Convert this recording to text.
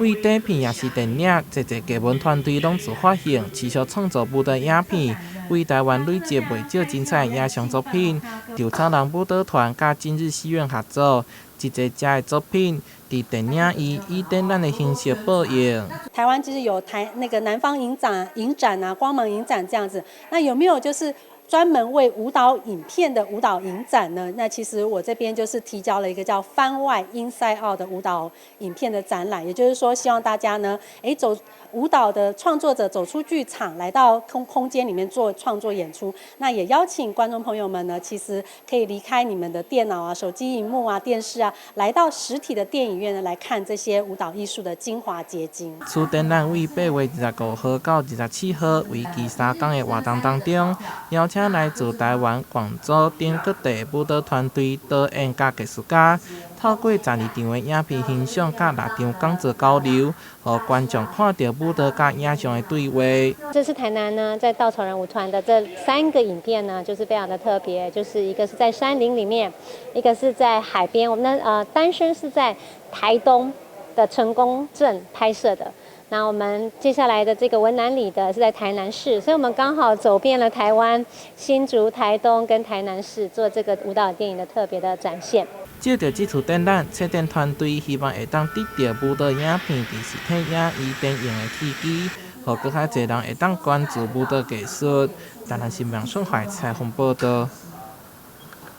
對短片抑是電影，濟濟藝文團隊攏自發性持續創作舞蹈影片，為台灣累積袂少精彩影像作品。稻草人舞蹈團佮今日戲院合作，一濟遮的作品，佇電影院以展覽的形式播映。台灣就是有台那個南方影展、影展啊、光芒影展這樣子，那有沒有就是專門為舞蹈影片的舞蹈影展呢？那其實我這邊就是提交了一個叫“番外 Inside Out” 的舞蹈影片的展覽，也就是說，希望大家呢，走舞蹈的創作者走出劇場，來到空間裡面做創作演出。那也邀請觀眾朋友們呢，其實可以離開你們的電腦啊、手機螢幕啊、電視啊，來到實體的電影院呢，來看這些舞蹈藝術的精華結晶。此展覽為8月25號到24號，為期3天的活動當中，邀請來自台灣、廣州等各地舞蹈團隊、導演佮藝術家，透過12場的影片欣賞，佮6場講座交流，予觀眾看著舞蹈佮影像的對話。這次台南呢，在稻草人舞團的這三個影片呢，就是非常的特別，就是一個是在山林裡面，一個是在海邊。我們的單身是在台東的成功鎮拍攝的。那我們接下來的這個文南里的是在台南市，所以我們剛好走遍了台灣、新竹、台東跟台南市，做這個舞蹈電影的特別的展現。藉著這次展覽，策展團隊希望會當得著舞蹈影片佇實體影院展映的契機，予閣較濟人會當關注舞蹈藝術。台南新聞順懷採訪報導。